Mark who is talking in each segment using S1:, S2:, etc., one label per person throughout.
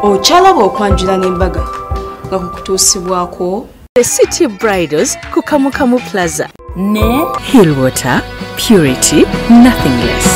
S1: Okyalaba okwanjula n'embaga nga kukutuusibwako
S2: The City Bridals ku Kamukamu Plaza ne Hillwater, purity, nothing less.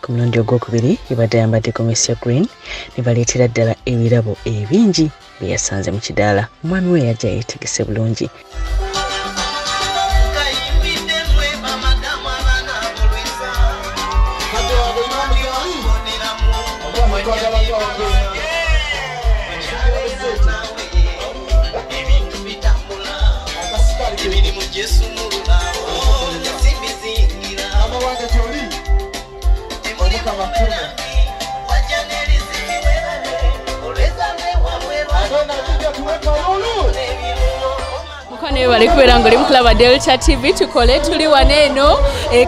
S2: Ku mulundi ogwokubiri ebadde ayambadde gomesi ya green ne baleetera ddala ebirabo ebingi bye yasanze mu kidaala. Omwami we yajja yeetegese bulungi. Mukwano bali kubeera ng'oli mukulaba Delta TV, tukole tuli wano eno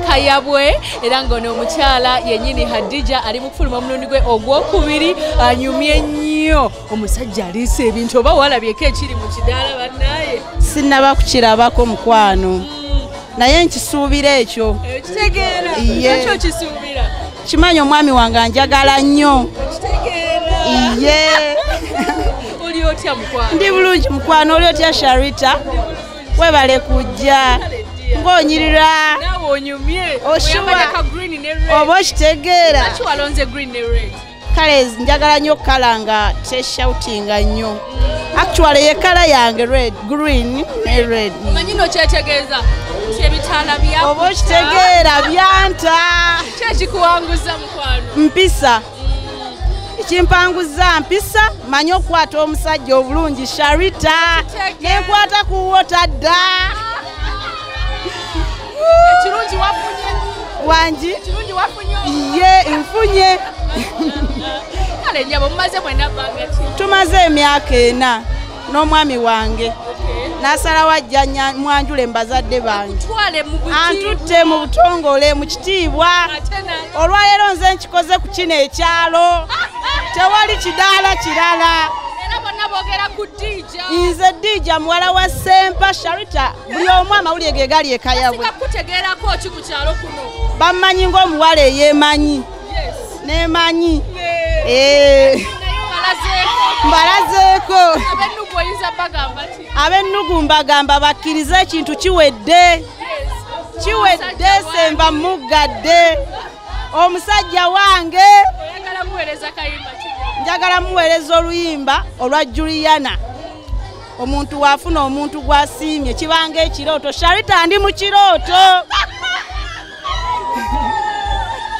S2: Kayabwe, era ng'ono omukyala yennyini Hadija ali mu kufuluma omulundi gwe ogwokubiri, anyumye nnyo. Omusajja aliisa ebintu, oba walabyeko ekiri mu kidaala bannaye?
S3: Sinnaba kukirabako mukwano, naye nkisuubira ekyo.
S2: Okitegeera? Lwaki okisuubira?
S3: Kimanyi omwami wange anjagala nnyo.
S2: Okitegeera?
S3: Iye.
S2: Oli otya mukwano?
S3: Ndi bulungi mukwano, oli otya Sharita? Webale kujja. Ng'onyirira.
S2: Naawe onyumye.
S3: Oyambadde
S2: ka green ne red.
S3: Oba okitegeera.
S2: Lwaki walonze green ne red?
S3: Kale njagala nnyo kala nga teshoutinga nnyo. Actually ye kala yange red, green ne red.
S2: Omanyi n'okyetegeeza nti ebitaala bya
S3: Oba okitegeera byanta.
S2: Ki ekikuwanguza mukwano?
S3: Mpisa. Ekimpanguza mpisa, manyi okukwata omusajja obulungi Sharita. Nenkwata ku wota dda.
S2: Ekirungi wafunye.
S3: Wangi?
S2: Ekirungi wafunye.
S3: Ye, nfunye.
S2: Kale nnyabo mumaze mwenna bbanga ki?
S3: Tumaze emyaka 4 n'omwami wange. N'asalawo ajja mwanjule mu bazadde bange. Antutte mu butongole mu kitiibwa. Olwaleero nze nkikoze ku kino ekyalo. Tewali kidaala kirala.
S2: Era bonna boogera ku Dija.
S3: Nze Dija muwala wa Ssempa Sharita, buli omu amawulire ge gali e Kayabwe.
S2: Basinga kukutegeerako ki ku kyalo kuno?
S3: Bammanyi ng'omuwala eyeemanyi. Neemanyi. Mbalazeeko.
S2: Ab'ennugu oyinza bagamba ki?
S3: Ab'ennugu mbagamba bakkirize ekintu kiwedde. Kiwedde Ssempa muggadde. Omusajja wange.
S2: Oyagala muweereza kayimba ki?
S3: Njagala muweereza oluyimba olwa Juliana. Omuntu waafuna omuntu gw'asiimye kibanga ekirooto. Sharita ndi mu kirooto.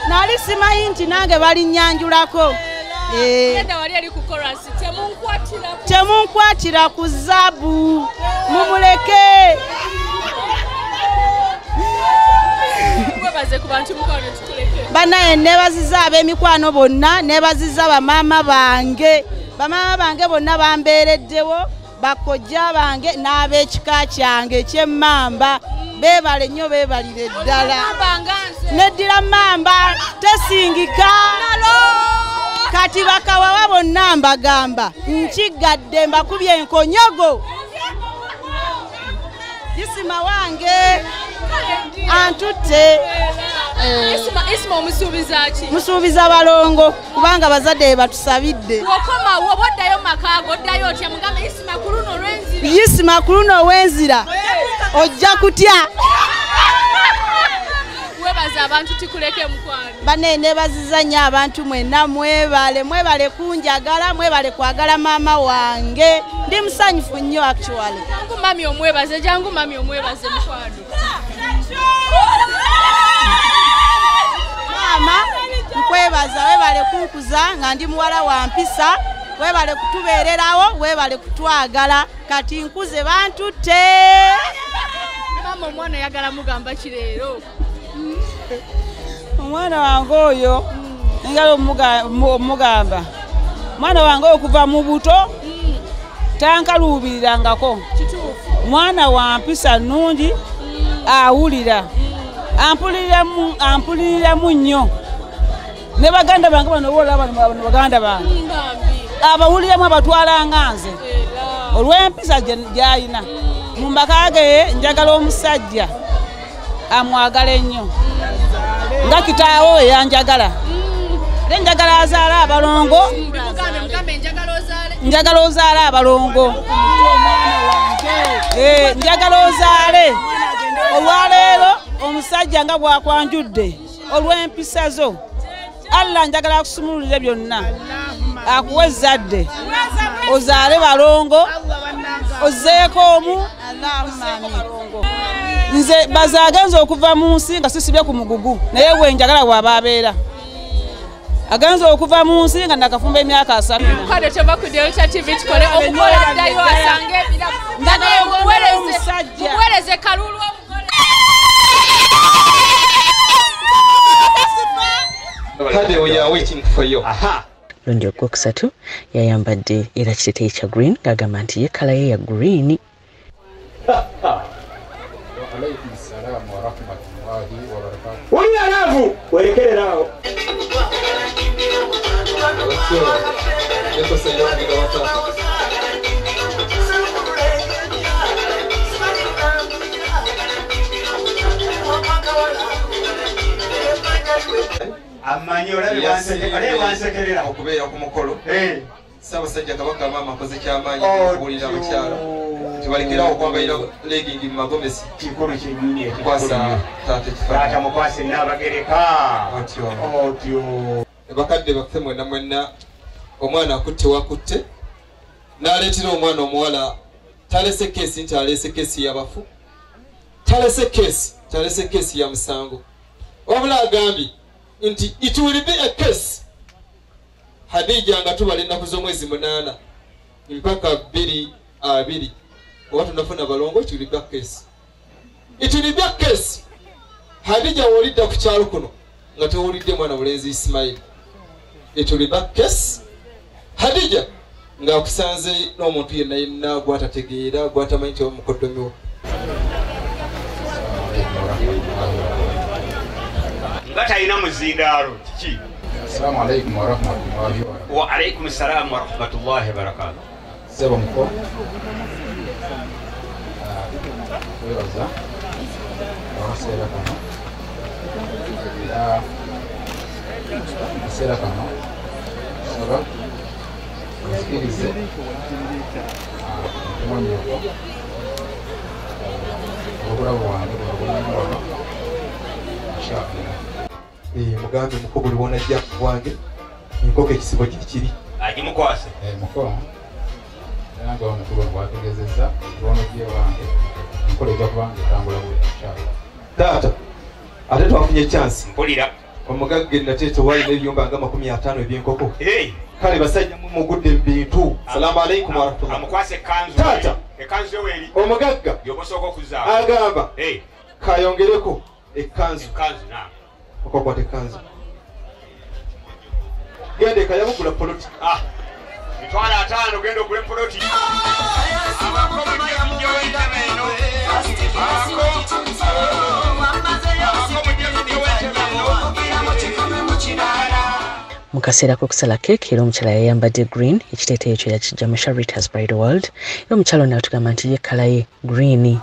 S3: Nali simanyi nti nange balinnyanjulako. Temunkwatira ku zaabu, mumuleke. Bannaye neebaziza ab'emikwano bonna, neebaziza bamaama bange. Bamaama bange bonna bambeereddewo, bakojja bange n'ab'ekika kyange eky'emmamba. Beebale nnyo, beebalire ddala. Neddira mmamba tesingika. Kati bakawawa bonna mbagamba nkiggadde, mbakubye enkonyogo. Isima wange. Antutte.
S2: Isma omusuubiza ki?
S3: Musuubiza balongo kubanga bazadde batusabidde.
S2: Wokoma wo boddayo maka goddayo otya mugambe Isma ku luno lwenzira.
S3: Isma ku luno wenzira. Ojja kutya.
S2: Webaza abantu tikuleke mukwano.
S3: Bane nebaziza nnyo abantu mwenna mwebale mwebale kunjagala mwebale kwagala maama wange. Ndi musanyufu nnyo actually.
S2: Jangu mami omwebaze, jangu mami omwebaze mukwano.
S3: Mama nkwebaza webale kunkuza nga ndi muwala wa mpisa, webale kutubeererawo, webale kutwagala, kati nkuze bantutte.
S2: Mama omwana yagala mugamba ki leero?
S4: Omwana wange oyo njagala omugamba mwana wange okuva mu buto tankaluubirirangako. Mwana wa mpisa nnungi, awulira, ampuliriramu nnyo. Ne baganda bange bano boolaba bano baganda bange abawuliramu abatwala nga nze olw'empisa gy'alina. Mu maka ge njagala omusajja amwagala ennyo nga kitaawe yanjagala. Ate njagala azaale abalongo, njagala ozaale abalongo, njagala ozaale. Olwaleero omusajja nga bw'akwanjudde olw'empisa zo, Allah njagala akusumululire byonna, akuwe ezzadde, ozaale balongo, ozzeeko omu. Nze baze agenze okuva mu nsi nga sisibye ku mugugu, naye bwe njagala bw'aba abeera. Agenze okuva mu nsi nga nakafumba emyaka 3.
S2: Mukwano tova ku Delta TV tukole okukola ddayo asange ebirabo.
S4: Njagala omusajja.
S2: Muweereze kalulu omugole.
S5: Kade we are waiting for you.
S6: Aha.
S7: Lundi ogwokusatu yayambadde era kiteteeyi kya green ng'agamba nti ye kkala ye ya green.
S8: Wa alaikum salam wa rahmatullahi wa barakatuh.
S6: Wulira laavu werekereraawo. Amanyi olabe wansekerera
S5: okubeera ku mukolo. Ssaabasajja Kabaka maama akoze kyamaanyi okubuulira abakyala tibalekerawo okwambalira legging mu magomesi.
S6: Kikulu kyennyini ekyo.
S5: Nkwasa taata ekifaananyi.
S6: Taata mukwase Nnaabagereka.
S5: Otyo.
S6: Otyo.
S5: Bakadde baffe mwenna mwenna, omwana akutte wakutte n'aleetera omwana omuwala talese keesi nti aleese keesi y'abafu, talese keesi, talese keesi ya musango, wabula agambye nti it will be a case. Hadija nga tubala ennaku z'omwezi 8 mpaka 2 oba tunafuna balongo, it will be a case. It will be a case. Hadija w'olidda ku kyalo kuno nga towulidde mwana mulenzi Ismail. It will be a case. Hadija ng'akusanze n'omuntu yenna yenna gw'atategeera gw'atamanyi nti omukoddomi wo.
S6: Nga talina muzindaalo kiki?
S8: Assalamu alaikum wa rahmatullahi wa barakatuh.
S6: Wa alaikum salam wa rahmatullahi wa barakatuh.
S8: Ssebo muko, webaza akaseera kano, era akaseera kano saba nzikirize okumanyako obulamu bwange bwabulina wano inshallah.
S5: Mugambe muko buli wonajja wange enkoko ekisibo kikiri
S6: agimukwase.
S8: Muko era nga omukulu bw'ategeezezza lwonojje wange enkola ejja kubanga etambula bwe inshallah.
S5: Taata ate twafunye chance
S6: mpulira
S5: omugagga Nateete wali n'ebiyumba nga 50 eby'enkoko. Kale basajja mumugudde mu bintu. Salaamu alaikum wa rahmatullah.
S6: Amukwase ekkanzu.
S5: Taata
S6: ekkanzu yo eri
S5: omugagga
S6: gy'oba okuzaako
S5: agamba kayongereko ekkanzu.
S6: Ekkanzu na
S5: okakwata ekkanzu genda ekayabugula poloti.
S6: 5,000 genda ogule poloti.
S7: Mu kaseera k'okusala keeki era omukyala yayambadde green, ekiteeteeyi ekyo yakijja mu Sharita's Bridal World, era omukyala ono atugamba nti ye kkala ye green.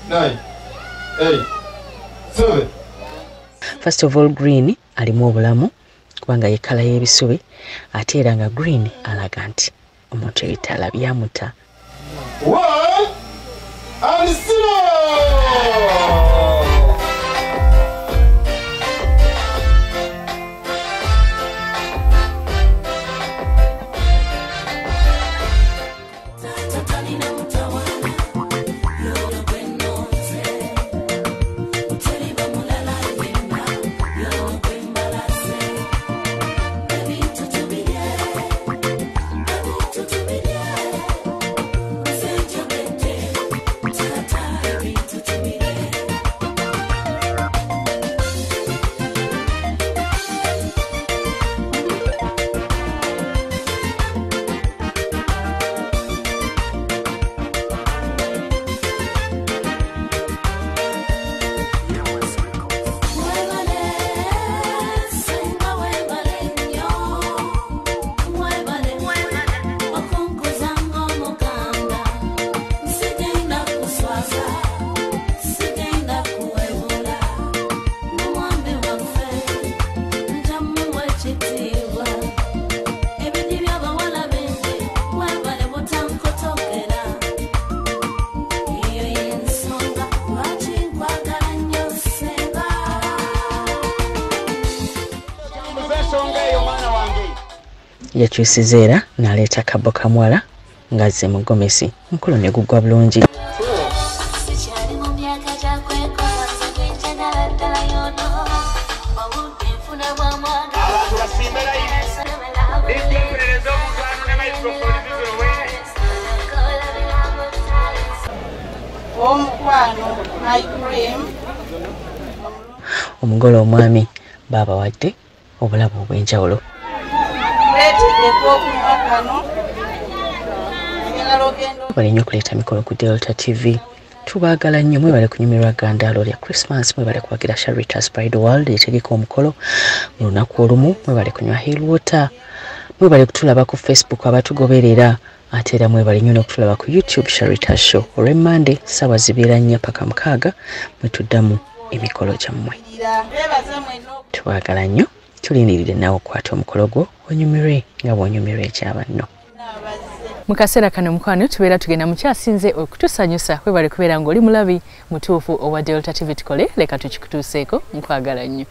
S5: 9, 8, 7.
S7: First of all, green alimu obulamu kubanga ye kkala y'ebisubi, ate era nga green alaga nti omuntu ebitala byamuta.
S5: 1 and 0. Yakyusiza era n'aleeta kabbo kamuwala ng'azze mu gomesi, omukolo ne guggwa bulungi. Omugole omwami baabawadde obulabo obw'enjawulo. Mwebale nnyo okuleeta mikolo ku Delta TV. Tubaagala nnyo, mwebale kunyumirwa gandaalo lya Christmas, mwebale kuwagira Sharita's Bridal World etegeka omukolo mu lunaku olumu, mwebale kunywa Hill Water, mwebale kutulaba ku Facebook abatugoberera, ate era mwebale nnyo n'okutulaba ku YouTube Sharita's Show. Olw'Emmande ssaawa 4 paka 6 mwetuddamu emikolo gyammwe. Tubaagala nnyo, tulindirire naawe okwata omukolo gwo onyumirwe nga bw'onyumirwa ekyabanno.
S2: Mu kaseera kano mukwano tubeera tugenda mukyasinze okutusanyusa. Webale kubeera ng'oli mulabi mutuufu owa Delta TV tukole, leka tukikutuuseeko. Nkwagala nnyo.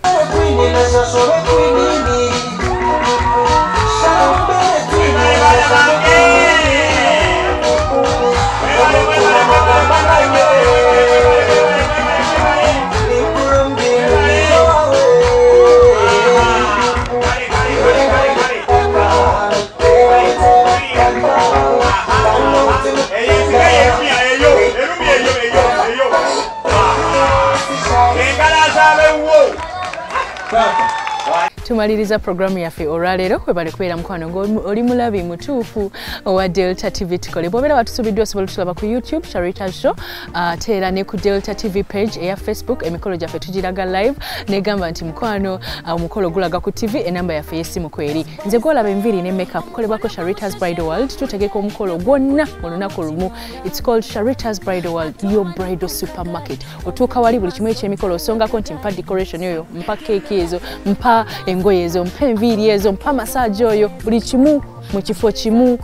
S2: Tumaliriza programu yaffe olwaleero. Webale kubeera mukwano ng'oli mulabi mutuufu owa Delta TV tukole. Bw'obeera watusubiddwa osobola okutulaba ku YouTube Sharita's Show, ate era ne ku Delta TV page eya Facebook. Emikolo gyaffe tugiraga live, negamba nti mukwano omukolo gulaga ku TV, enamba yaffe y'essimu kweri. Nze gw'olaba enviiri ne makeup kolebwako Sharita's Bridal World. Tutegeka omukolo gwonna mu lunaku lumu. It's called Sharita's Bridal World, your bridal supermarket. Otuuka wali buli kimu eky'emikolo osongako nti mpa decoration oyo, mpa keeki ezo, mpa engoye ezo, mpa enviiri ezo, mpa massage oyo, buli kimu mu kifo kimu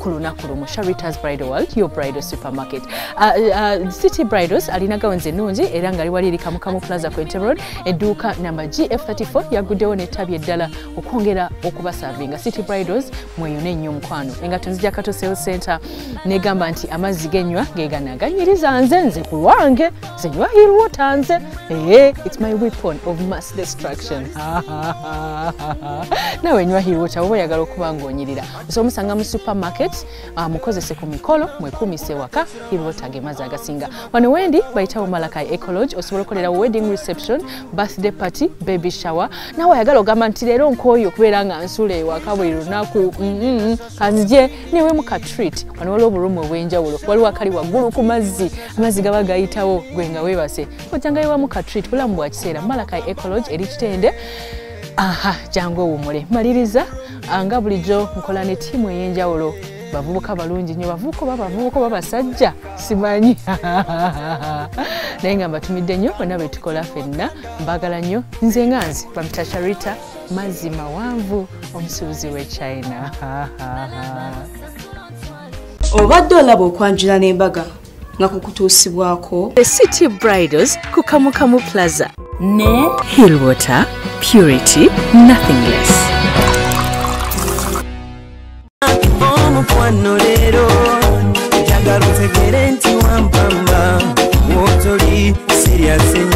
S2: ku lunaku lumu. Sharita's Bridal World, your bridal supermarket. City Bridals alina gawunzi ennungi era nga liwali eri Kamukamu Plaza ku Entebbe Road, edduuka namba GF34 yaguddewo n'ettabi eddala okwongera okubasavinga. City Bridals mweyone nnyo mukwano. Engatto nzija Kato Sales Center negamba nti amazzi genywa gegana ganyiriza nze nze ku lwange nze nywa Hill Water nze. It's my weapon of mass destruction. Nawe nywa Hill Water oba oyagala okuba ng'onyirira. Osobola omusanga mu supermarket, mukozese ku mikolo, mwekuumise waka. Hill Water ge mazzi agasinga. Wano wendi bayitawo Malakai Eco Lodge, osobola okukolera wedding reception, birthday party, baby shower. Nawe oyagala ogamba nti leero nkooye okubeera nga nsula ewaka buli lunaku, kanzije neweemu ka treat. Wano waliwo oburumu obw'enjawulo, waliwo akali waggulu ku mazzi, amazzi gaba gayitawo gwe nga weebase, ojjanga yewamu ka treat. Bulamu bwa kiseera. Malakai Eco Lodge eri Kitende. Aha, jangu owummule. Maliriza nga bulijjo nkola ne ttiimu ey'enjawulo. Bavubuka balungi nnyo, bavubuka oba bavubuka oba basajja simanyi, naye nga mbatumidde nnyo bonna be tukola ffenna. Mbagala nnyo, nze nga nze bampita Sharita Mazzi Mawanvu, omusuubuzi w'e China.
S1: Obadde olaba okwanjula n'embaga nga kukutuusibwako
S7: The City Bridals ku Kamukamu Plaza ne Hillwater, purity nothing less.
S9: Omukwano leero njagala otegere nti wampamba wotoli serious.